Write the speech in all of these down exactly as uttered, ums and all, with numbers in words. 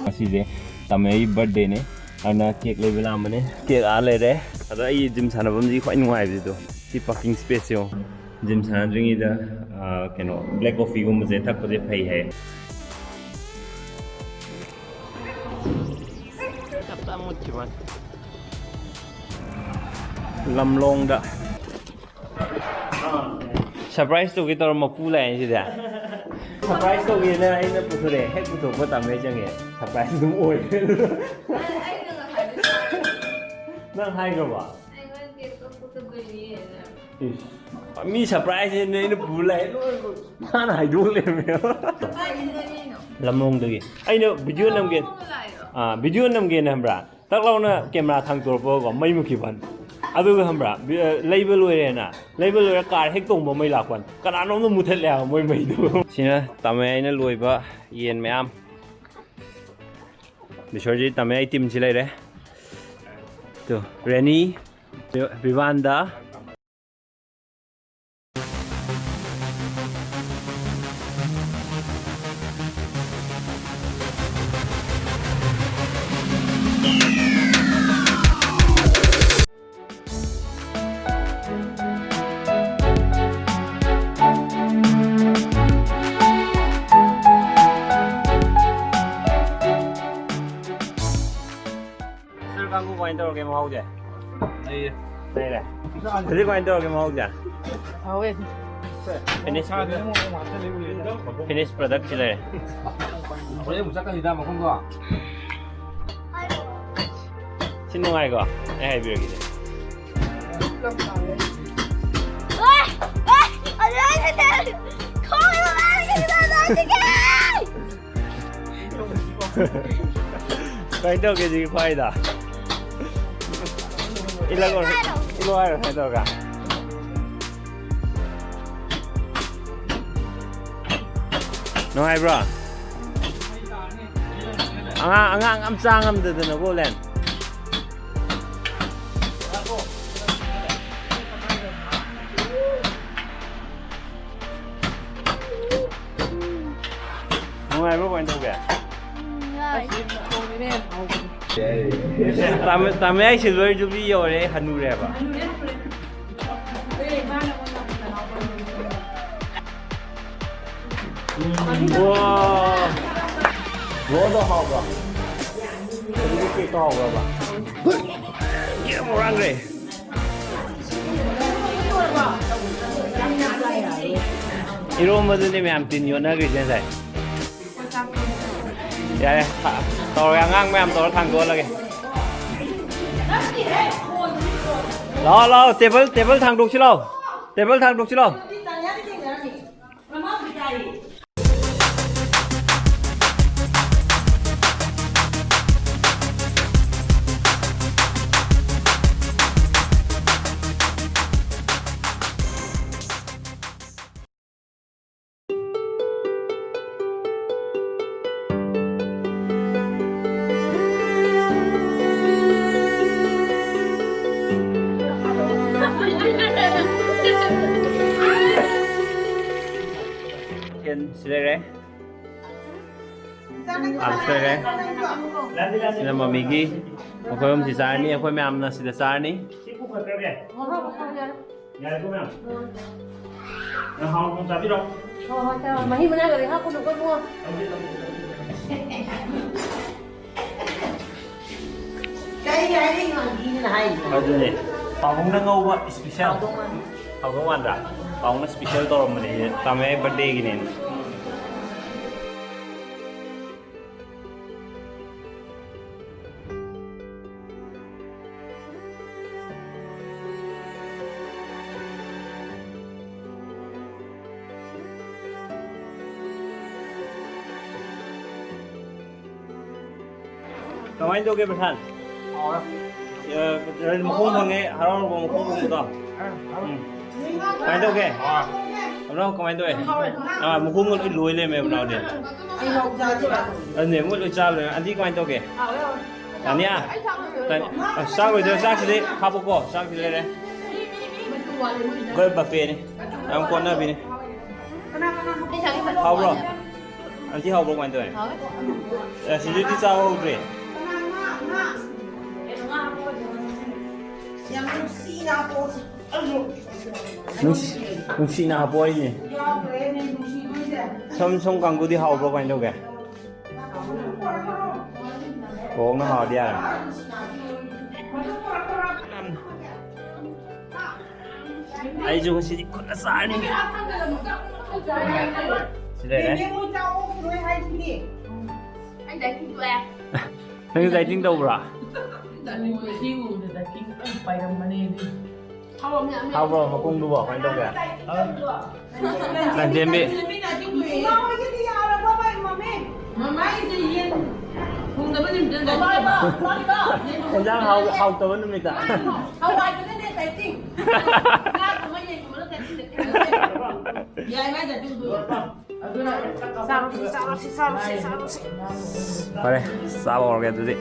ꯉꯁꯤꯁꯦ ꯇꯥꯃꯩ ꯕꯥꯔꯗꯦꯅꯦ, ꯑꯗꯨꯅ ꯀꯦꯛ ꯂꯩꯕ ꯂꯥꯛꯑꯝꯕꯅꯦ꯫ ꯀꯦꯛ ꯑꯥ ꯂꯩꯔꯦ꯫ ꯑꯗꯣ ꯑꯩ ꯖꯤꯝ ꯁꯥꯟꯅꯐꯝꯁꯤ ꯈ꯭ꯋꯥꯏ ꯅꯨꯡꯉꯥꯏꯕꯁꯤꯗꯣ ꯁꯤ ꯄꯥꯔꯀꯤꯡ ꯁ꯭ꯄꯦꯁꯁꯦ ꯌꯦꯡꯉꯣ꯫ ꯖꯤꯝ ꯁꯥꯟꯅꯗ꯭ꯔꯤꯉꯩꯗ, ꯑꯥ, ꯀꯩꯅꯣ, ꯕ꯭ꯂꯦꯛ ꯀꯣꯐꯤꯒꯨꯝꯕꯁꯦ ꯊꯛꯄꯁꯦ ꯐꯩ ꯍꯥꯏ꯫ ꯂꯝꯂꯣꯡꯗ ꯁꯔꯄ꯭ꯔꯥꯏꯁ ꯇꯧꯒꯦ ꯇꯧꯔ ꯃꯄꯨ ꯂꯥꯛꯑꯦ ꯁꯤꯗ꯫ ꯁꯔꯄ꯭ꯔꯥꯏꯁ ꯇꯧꯒꯦꯅ ꯑꯩꯅ ꯄꯨꯊꯣꯔꯛꯑꯦ, ꯍꯦꯛ ꯄꯨꯊꯣꯛꯄ ꯇꯥꯃꯩ ꯆꯪꯉꯦ꯫ ꯁꯔꯄ꯭ꯔꯥꯏꯁ ꯑꯗꯨꯝ ꯑꯣꯏꯔꯦ꯫ ꯅꯪ ꯍꯥꯏꯈ꯭ꯔꯕ? ꯏꯁ, ꯃꯤ ꯁꯔꯄ꯭ꯔꯥꯏꯁ ꯍꯦꯟꯅ ꯑꯩꯅ ꯄꯨ ꯂꯥꯛꯑꯦ, ꯂꯣꯏ ꯃꯥꯅ ꯍꯥꯏꯗꯣꯛ ꯂꯩꯔꯝꯃꯦ꯫ ꯂꯝꯂꯣꯡꯗꯒꯤ꯫ ꯑꯩꯅ ꯚꯤꯗꯤꯑꯣ ꯅꯝꯒꯦ, ꯑꯥ, ꯚꯤꯗꯤꯑꯣ ꯅꯝꯒꯦꯅ ꯈꯪꯕ꯭ꯔꯥ? ꯇꯛ ꯂꯥꯎꯅ ꯀꯦꯃꯦꯔꯥ ꯊꯥꯡꯇꯣꯔꯛꯄꯒꯀꯣ, ꯃꯩ ꯃꯨꯠꯈꯤꯕ ꯋꯥꯅꯤ꯫ ꯑꯗꯨꯒ ꯈꯪꯕ꯭ꯔꯥ, ꯕꯤ-, ꯑ, ꯂꯩꯕ ꯂꯣꯏꯔꯦꯅ, ꯂꯩꯕ ꯂꯣꯏꯔ ꯀꯥꯔ ꯍꯦꯛ ꯇꯣꯡꯕ ꯃꯩ ꯂꯥꯛꯄ ꯋꯥꯅꯤ꯫ ꯀꯅꯥꯅꯣꯝꯅ ꯃꯨꯊꯠꯂꯦ ꯍꯥꯏꯕ ꯃꯣꯏ ꯃꯩꯗꯨ꯫ ꯁꯤꯅ ꯇꯥꯃꯩ ꯑꯩꯅ ꯂꯣꯏꯕ ꯌꯦꯟ ꯃꯌꯥꯝ꯫ ꯕꯤꯁ꯭ꯋꯔꯖꯤꯠ ꯇꯥꯃꯩ ꯑꯩ ꯇꯤꯝꯁꯤ ꯂꯩꯔꯦ꯫ Two, rainy, ꯕꯤꯕꯥꯟꯗ꯫ ꯁꯤꯁꯇꯔ ꯀꯥꯡꯕꯨ ꯀꯃꯥꯏꯅ ꯇꯧꯔꯒꯦ ꯃꯍꯥꯎꯁꯦ? ꯂꯩꯔꯦ꯫ ꯂꯩꯔꯦ꯫ ꯍꯧꯖꯤꯛ ꯀꯃꯥꯏꯅ ꯇꯧꯔꯒꯦ ꯃꯍꯥꯎꯁꯦ? ꯍꯥꯎꯋꯦ꯫ ꯐꯤꯅꯤꯁ, ꯐꯤꯅꯤꯁ ꯄ꯭ꯔꯗꯛꯁꯤ ꯂꯩꯔꯦ꯫ ꯍꯣꯔꯦꯟ ꯑꯃꯨꯛ ꯆꯠꯀꯅꯤꯗ ꯃꯐꯝꯗꯣ꯫ ꯁꯤ ꯅꯨꯡꯉꯥꯏꯀꯣ? ꯑꯩ ꯍꯥꯏꯕꯤꯔꯒꯦ꯫ ꯑꯣꯏ! ꯑꯣꯏ! ꯑꯗꯨꯃꯥꯏꯅ ꯇꯧꯔꯗꯤ ꯈꯣꯡ ꯃꯃꯥꯡꯒꯤ ꯀꯩꯅꯣꯗꯣ ꯍꯧꯖꯤꯛꯀꯤ! ꯀꯃꯥꯏꯅ ꯇꯧꯒꯦ ꯁꯤꯒꯤ ꯈ꯭ꯋꯥꯏꯗ? ꯏꯜꯂꯒ, ꯏꯜꯂꯣ ꯍꯥꯏꯔꯣ, ꯀꯃꯥꯏꯅ ꯇꯧꯔꯒ? ꯅꯨꯡꯉꯥꯏꯕ꯭ꯔꯣ? ꯑꯉꯥꯡ, ꯑꯉꯥꯡ ꯑꯃ ꯆꯥ ꯉꯝꯗꯗꯅꯀꯣ, ꯂꯦꯟ꯫ ꯇꯥꯃ-, ꯇꯥꯃꯌꯥꯏ silver jubilee ꯌꯧꯔꯦ, ꯑꯩ ꯍꯅꯨꯔꯦꯕ꯫ ꯋꯥ꯫ ꯔꯣꯗꯣ ꯍꯥꯎꯕ꯭ꯔꯣ? ꯑꯗꯨꯒꯤ ꯀꯦꯛꯇꯣ ꯍꯥꯎꯕ꯭ꯔꯕ? ꯀꯦꯛ ꯑꯃꯨꯛ ꯍꯨꯔꯥꯟꯈ꯭ꯔꯦ꯫ ꯏꯔꯣꯝꯕꯗꯨꯅꯦ ꯃꯌꯥꯝ ꯇꯤꯟ ꯌꯣꯠꯅꯈ꯭ꯔꯤꯁꯦ ꯉꯁꯥꯏ꯫ ꯌꯥꯔꯦ, ꯊ-, ꯇꯧꯔꯒꯦ, ꯑꯉꯥꯡ ꯃꯌꯥꯝ ꯇꯧꯔ ꯊꯥꯡꯗꯣꯛꯍꯜꯂꯒꯦ꯫ ꯂꯥꯛꯑꯣ, ꯂꯥꯛꯑꯣ, table, table ꯊꯥꯡꯗꯣꯛꯁꯤ ꯂꯥꯛꯑꯣ, table ꯊꯥꯡꯗꯣꯛꯁꯤ ꯂꯥꯛꯑꯣ꯫ ꯁꯤ ꯂꯩꯔꯦ꯫ ꯑꯥꯂꯨ ꯁꯣꯏꯔꯦ꯫ ꯁꯤꯅ ꯃꯃꯤꯒꯤ꯫ ꯃꯈꯣꯏ ꯑꯍꯨꯝꯁꯤ ꯆꯥꯔꯅꯤ, ꯑꯩꯈꯣꯏ ꯃꯌꯥꯝꯅ ꯁꯤꯗ ꯆꯥꯔꯅꯤ꯫ ꯁꯤ ꯄꯨꯈꯠꯈ꯭ꯔꯒꯦ꯫ ꯌꯥꯔꯦꯀꯣ ꯃꯌꯥꯝ? ꯅꯪ ꯍꯥꯎꯅ ꯆꯥꯕꯤꯔꯣ꯫ ꯍꯣꯏ, ꯍꯣꯏ, ꯆꯥꯔꯣ꯫ ꯃꯍꯤ ꯃꯅꯥꯏꯒꯗꯤ ꯍꯥꯞꯀꯅꯨꯀꯣ, ꯏꯕꯨꯡꯉꯣ꯫ ꯇꯧꯗꯦ, ꯇꯧꯗꯦ, ꯇꯧꯗꯦ꯫ ꯀꯩ ꯍꯥꯏꯔꯤ ꯉꯥꯡꯕꯤꯗꯅ ꯍꯥꯏꯔꯤꯁꯦ? ꯑꯗꯨꯅꯦ꯫ ꯄꯥꯕꯨꯡꯅ ꯉꯧꯕ special꯫ ꯍꯥꯎꯗꯧ ꯃꯥꯟꯗ꯭ꯔꯥ? ꯄꯥꯕꯨꯡꯅ special ꯇꯧꯔꯝꯕꯅꯦ, ꯇꯥꯃꯣ ꯕꯥꯔꯗꯦꯒꯤꯅꯦꯅ꯫ ꯀꯃꯥꯏꯅ ꯇꯧꯒꯦ, ꯄ꯭ꯔꯁꯥꯟ? ꯍꯥꯎꯔꯦ꯫ ꯑ, ꯃꯈꯣꯡ ꯐꯪꯉꯦ, ꯍꯔꯥꯎꯔꯕ ꯃꯈꯣꯡ ꯐꯪꯕꯗꯣ? ꯎꯝ꯫ ꯀꯃꯥꯏꯅ ꯇꯧꯒꯦ? ꯍꯥꯎꯔꯦ꯫ ꯄ꯭ꯔꯅꯥꯎ, ꯀꯃꯥꯏꯅ ꯇꯧꯋꯦ? ꯍꯥꯎꯔꯦ꯫ ꯑꯥ, ꯃꯈꯣꯡꯒ ꯂꯣꯏ ꯂꯣꯏ ꯂꯩꯔꯝꯃꯦ, ꯄ꯭ꯔꯅꯥꯎꯗꯤ꯫ ꯑꯩ ꯂꯧ ꯆꯥꯗꯦꯕ꯫ ꯑꯗꯨꯅꯦ, ꯃꯣꯏ ꯂꯣꯏ ꯆꯥ ꯂꯣꯏꯔꯦ꯫ ꯑꯟꯇꯤ, ꯀꯃꯥꯏꯅ ꯇꯧꯒꯦ? ꯍꯥꯎꯔꯦ, ꯍꯥꯎꯔꯦ꯫ ꯇꯥꯅꯤꯌꯥ? ꯇꯥꯅꯤ-, ꯑꯁ, ꯆꯥꯛ ꯂꯣꯏꯗꯣꯏꯔꯦ, ꯆꯥꯛꯁꯤꯗꯤ ꯍꯥꯞꯄꯨꯀꯣ, ꯆꯥꯛꯁꯤꯗꯤ ꯂꯩꯔꯦ꯫ ꯑꯩꯈꯣꯏ buffetꯅꯤ, ꯌꯥꯝ ꯀꯣꯟꯅꯕꯤꯅꯤ꯫ ꯍꯥꯎꯕ꯭ꯔꯣ? ꯑꯟꯇꯤ, ꯍꯥꯎꯕ꯭ꯔꯣ, ꯀꯃꯥꯏꯅ ꯇꯧꯋꯦ? ꯍꯥꯎꯋꯦ꯫ ꯑꯦ, ꯁꯤꯗꯩꯗꯤ ꯆꯥꯕ ꯍꯧꯗ꯭ꯔꯤ꯫ ꯌꯥꯝ ꯅꯨꯡꯁꯤꯅ ꯍꯥꯞꯄꯛꯑꯣ꯫ ꯅꯨꯡꯁꯤ-, ꯅꯨꯡꯁꯤꯅ ꯍꯥꯞꯄꯛꯑꯣ ꯍꯥꯏꯅꯦ꯫ ꯌꯥꯎꯈ꯭ꯔꯦꯅꯦ ꯅꯨꯡꯁꯤꯕꯩꯁꯦ꯫ ꯁꯝ, ꯁꯝ ꯀꯥꯡꯕꯨꯗꯤ ꯍꯥꯎꯕ꯭ꯔꯣ, ꯀꯃꯥꯏꯅ ꯇꯧꯒꯦ? ꯀꯣꯡꯅ ꯍꯥꯎꯔꯗꯤ ꯌꯥꯔꯦ꯫ ꯑꯩꯁꯨ ꯉꯁꯤꯗꯤ ꯈꯨꯠꯅ ꯆꯥꯔꯅꯤ꯫ ꯁꯤ ꯂꯩꯔꯦ꯫ ꯅꯪꯁꯨ dieting ꯇꯧꯕ꯭ꯔꯥ? ꯁꯤ ꯎꯕꯗ dieting ꯂꯣꯏ ꯄꯥꯏꯔꯝꯕꯅꯦ꯫ ꯍꯥꯎꯕ꯭ꯔꯣ ꯃꯈꯣꯡꯗꯨꯕꯣ? ꯀꯃꯥꯏꯅ ꯇꯧꯒꯦ? ꯂꯟꯖꯦꯟꯕꯤ꯫ ꯏꯃꯥ ꯍꯣꯏꯒꯤꯗꯤ ꯌꯥꯔꯕꯣ, ꯃꯥꯏ ꯃꯃꯤꯡ? ꯃꯃꯥꯏꯁꯦ ꯌꯦꯟ ꯊꯣꯡꯗꯕ ꯅꯨꯃꯤꯠꯇ ꯗꯥꯏꯇꯤꯡ ꯇꯧꯕ꯫ ꯏꯟꯖꯥꯡ ꯍꯥꯎ-, ꯍꯥꯎꯇꯕ ꯅꯨꯃꯤꯠꯇ꯫ ꯍꯋꯥꯏꯗꯨꯅꯅꯦ ꯗꯥꯏꯇꯤꯡ꯫ ꯉꯥ ꯊꯣꯡꯕ, ꯌꯦꯟ ꯊꯣꯡꯕꯅ ꯗꯥꯏꯇꯤꯡ ꯅꯠꯇꯦ꯫ ꯌꯥꯏ, ꯃꯥꯏ ꯗꯥꯏꯇꯤꯡꯗꯨ꯫ ꯆꯥꯔꯣꯁꯤ, ꯆꯥꯔꯣꯁꯤ, ꯆꯥꯔꯣꯁꯤ, ꯆꯥꯔꯣꯁꯤ꯫ ꯐꯔꯦ, ꯆꯥꯕ ꯍꯧꯔꯒꯦ ꯑꯗꯨꯗꯤ꯫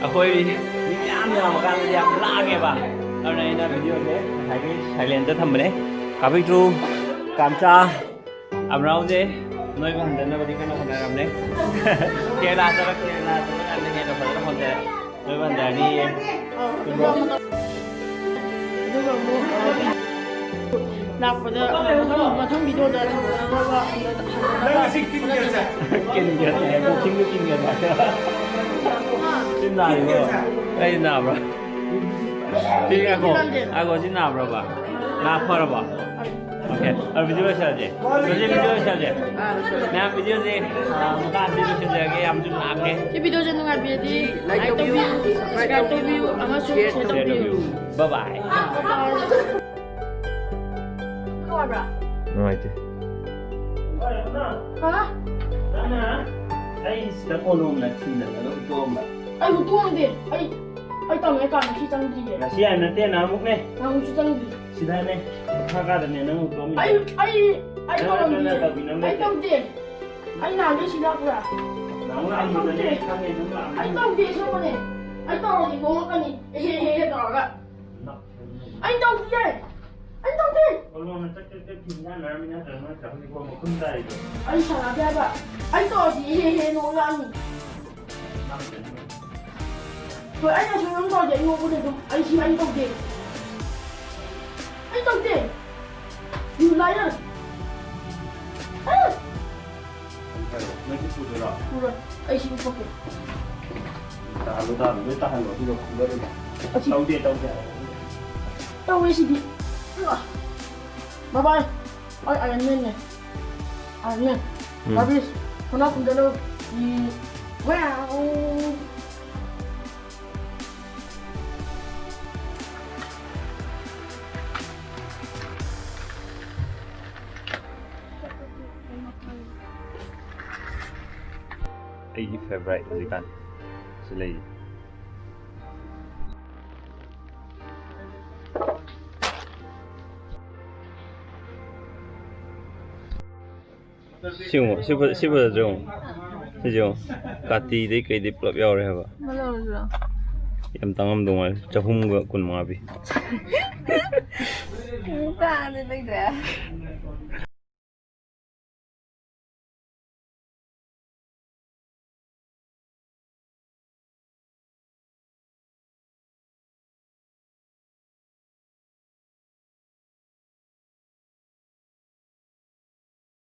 ꯑꯩꯈꯣꯏ ꯃꯤ ꯃꯌꯥꯝ ꯌꯥꯝꯃ ꯀꯥꯟꯗꯗꯤ ꯌꯥꯝ ꯂꯥꯡꯉꯦꯕ, ꯑꯗꯨꯅ ꯑꯩꯅ videoꯁꯦ ꯉꯁꯥꯏꯒꯤ silentꯇ ꯊꯝꯕꯅꯦ꯫ ꯀꯥꯄꯤꯛꯇ꯭ꯔꯨ, ꯀꯥꯝꯆꯥ, ꯑꯕ꯭ꯔꯥꯎꯁꯦ ꯅꯣꯏꯕꯨ ꯍꯟꯊꯅꯕꯗꯤ ꯀꯟꯅ ꯍꯣꯠꯅꯔꯝꯅꯦ꯫ ꯀꯦꯔꯂꯥ ꯆꯠꯂ, ꯀꯦꯔꯂꯥ ꯆꯠꯂꯀꯥꯟꯗ ꯍꯦꯟꯅ ꯐꯖꯅ ꯍꯣꯠꯅꯔꯦ꯫ ꯅꯣꯏꯕꯨ ꯍꯟꯊꯔꯅꯤꯌꯦ꯫ ꯑꯗꯨꯒ ꯑꯃꯨꯛ, ꯑ, ꯂꯥꯛꯄꯗ, ꯑ, ꯃꯊꯪ, ꯃꯊꯪ videoꯗ ꯍꯟꯅꯅꯕ, ꯍꯟꯅꯅꯕ ꯍꯣꯠꯅꯖꯒꯦ꯫ ꯀꯤꯟꯒꯦ ꯍꯥꯏ, ꯀꯣꯆꯤꯡꯗ ꯀꯤꯟꯒꯦ ꯍꯥꯏ꯫ ꯍꯥ? ꯁꯤ ꯅꯥꯔꯤꯕꯣ? ꯑꯩ ꯅꯥꯕ꯭ꯔꯥ? ꯁꯤ ꯉꯥꯏꯈꯣ, ꯉꯥꯏꯈꯣ, ꯁꯤ ꯅꯥꯕ꯭ꯔꯕ? ꯅꯥ ꯐꯔꯕꯣ? ꯑꯣꯀꯦ, ꯑ, ꯚꯤꯗꯤꯑꯣ ꯂꯣꯏꯁꯤꯜꯂꯁꯦ꯫ ꯍꯧꯖꯤꯛ ꯚꯤꯗꯤꯑꯣ ꯂꯣꯏꯁꯤꯜꯂꯁꯦ꯫ ꯃꯌꯥꯝ ꯚꯤꯗꯤꯑꯣꯁꯦ, ꯑ, ꯃꯈꯥ ꯑꯁꯤ ꯂꯣꯏꯁꯤꯜꯂꯛꯑꯒꯦ꯫ ꯌꯥꯝꯁꯨ ꯂꯥꯡꯉꯦ꯫ ꯁꯤ ꯚꯤꯗꯤꯑꯣꯁꯦ ꯅꯨꯡꯉꯥꯏꯕꯤꯔꯗꯤ like ꯇꯧꯕꯤꯌꯨ, subscribe ꯇꯧꯕꯤꯌꯨ, ꯑꯃꯁꯨꯡ share ꯇꯧꯕꯤꯌꯨ꯫ Bye bye꯫ ꯅꯨꯡꯉꯥꯏꯕ꯭ꯔꯥ? ꯅꯨꯡꯉꯥꯏꯇꯦ꯫ ꯍꯥ? ꯅꯪꯅ ꯑꯩ ꯁꯤꯗ ꯀꯣꯂꯣꯝꯅ ꯊꯤꯜꯂꯒ ꯍꯨꯠꯇꯣꯛꯑꯝꯕ꯫ ꯑꯩ ꯍꯨꯠꯇꯣꯛꯑꯝꯗꯦ꯫ ꯑꯩ, ꯑꯩ ꯇꯝꯃꯦ ꯀꯥꯟꯗ ꯁꯤ ꯆꯪꯗ꯭ꯔꯤꯌꯦ꯫ ꯉꯁꯤ ꯍꯥꯏꯕ ꯅꯠꯇꯦ, ꯅꯍꯥꯟꯃꯨꯛꯅꯦ꯫ ꯅꯍꯥꯟꯃꯨꯛꯁꯨ ꯆꯪꯗ꯭ꯔꯤ꯫ ꯁꯤꯗꯅꯦ, ꯃꯈꯥ ꯀꯥꯗꯅꯦ ꯅꯪ ꯍꯨꯠꯇꯣꯛꯑꯝꯃꯤꯗꯣ꯫ ꯑꯩ, ꯑꯩ, ꯑꯩ ꯅꯪ ꯇꯧꯔꯝꯗꯤꯌꯦ꯫ ꯅꯪꯅ ꯇꯧꯕꯤ ꯅꯪ ꯑꯩ ꯅꯠꯇꯦ꯫ ꯇꯧꯗꯦ꯫ ꯑꯩ ꯅꯍꯥꯟꯒꯩ ꯁꯤ ꯂꯥꯛꯄ꯭ꯔꯥ? ꯅꯍꯥꯟꯃꯨꯛ ꯑꯩ ꯂꯥꯛꯑꯝꯕꯗꯅꯦ ꯇꯧꯗꯦ꯫ ꯈꯪꯉꯦ ꯅꯪ ꯂꯥꯛꯑꯝꯃꯦ꯫ ꯑꯩ ꯇꯧꯗꯦ, ꯑꯁꯦꯡꯕꯅꯦ꯫ ꯑꯩ ꯇꯧꯔꯗꯤ ꯅꯣꯛꯂꯛꯀꯅꯤ꯫ ꯑꯦ, ꯍꯦ, ꯍꯦ, ꯍꯦ ꯇꯧꯔꯒ꯫ ꯑꯩ ꯇꯧꯗꯤꯌꯦ! ꯑꯩ ꯇꯧꯗꯦ! ꯀꯣꯂꯣꯝꯅ ꯆꯠ ꯆꯠ ꯆꯠ ꯊꯤꯟꯖꯥꯟꯅꯔꯝꯃꯤ ꯅꯠꯇ꯭ꯔꯥ ꯅꯣꯏ ꯆꯥꯛꯈꯨꯝꯒꯤ ꯀꯣꯟ ꯃꯈꯨꯟ ꯇꯥꯔꯤꯗꯣ? ꯑꯩ ꯁꯥꯟꯅꯗꯦ ꯍꯥꯏꯕ꯫ ꯑꯩ ꯇꯧꯔꯗꯤ ꯍꯦ ꯍꯦ ꯅꯣꯛꯂꯛꯑꯅꯤ꯫ ꯍꯣꯏ, ꯑꯩꯅ ꯁꯨꯝ ꯁꯨꯝ ꯇꯧꯔꯗꯤ ꯑꯩ ꯅꯣꯛꯄꯅꯦ ꯑꯗꯨꯝ꯫ ꯑꯩ ꯁꯤ ꯑꯩ ꯇꯧꯗꯦ꯫ ꯑꯩ ꯇꯧꯗꯦ! You liar! ꯑꯁ! ꯅꯪꯁꯨ ꯄꯨꯗꯣꯏꯔꯣ? ꯄꯨꯔꯣꯏ꯫ ꯑꯩ ꯁꯤ ꯎꯞꯄꯛꯀꯦ꯫ ꯇꯥꯍꯜꯂꯣ, ꯇꯥꯍꯜꯂꯣ, ꯂꯣꯏ ꯇꯥꯍꯜꯂꯣ, ꯑꯗꯨꯒ ꯐꯨꯒꯗꯣꯏꯅꯦ꯫ ꯑꯁꯤ ꯇꯧꯗꯦ, ꯇꯧꯗꯦ ꯍꯥꯏꯔꯣ꯫ ꯇꯧꯋꯦ ꯁꯤꯗꯤ꯫ Bye bye. ꯑꯩ Iron Man ꯅꯦ꯫ Iron Man꯫ ꯎꯝ꯫ Barbies, ꯊꯣꯡꯅꯥꯎ ꯈꯨꯝꯖꯤꯜꯂꯨ꯫ ꯎꯝ꯫ Wow. ꯑꯩꯒꯤ favourite ꯍꯧꯖꯤꯛꯀꯥꯟ ꯁꯤ ꯂꯩꯔꯤ꯫ ꯁꯤ ꯌꯦꯡꯉꯣ, ꯁꯤ ꯐ-, ꯁꯤ ꯐꯖꯗ꯭ꯔꯣ? ꯌꯦꯡꯉꯣ꯫ ꯁꯤꯁꯦ ꯌꯦꯡꯉꯣ꯫ ꯀꯥꯇꯤꯗꯩ ꯀꯩꯗꯩ ꯄꯨꯂꯞ ꯌꯥꯎꯔꯦ ꯍꯥꯏꯕ꯫ ꯑꯃ ꯂꯧꯔꯁꯤꯔꯣ? ꯌꯥꯝ ꯇꯥꯡꯉꯝꯗꯧ ꯃꯥꯜꯂꯦ꯫ ꯆꯍꯨꯝꯒ ꯀꯨꯟ ꯃꯉꯥ ꯄꯤ꯫ ꯇꯥꯡꯉꯗꯤ ꯂꯩꯗ꯭ꯔꯦ꯫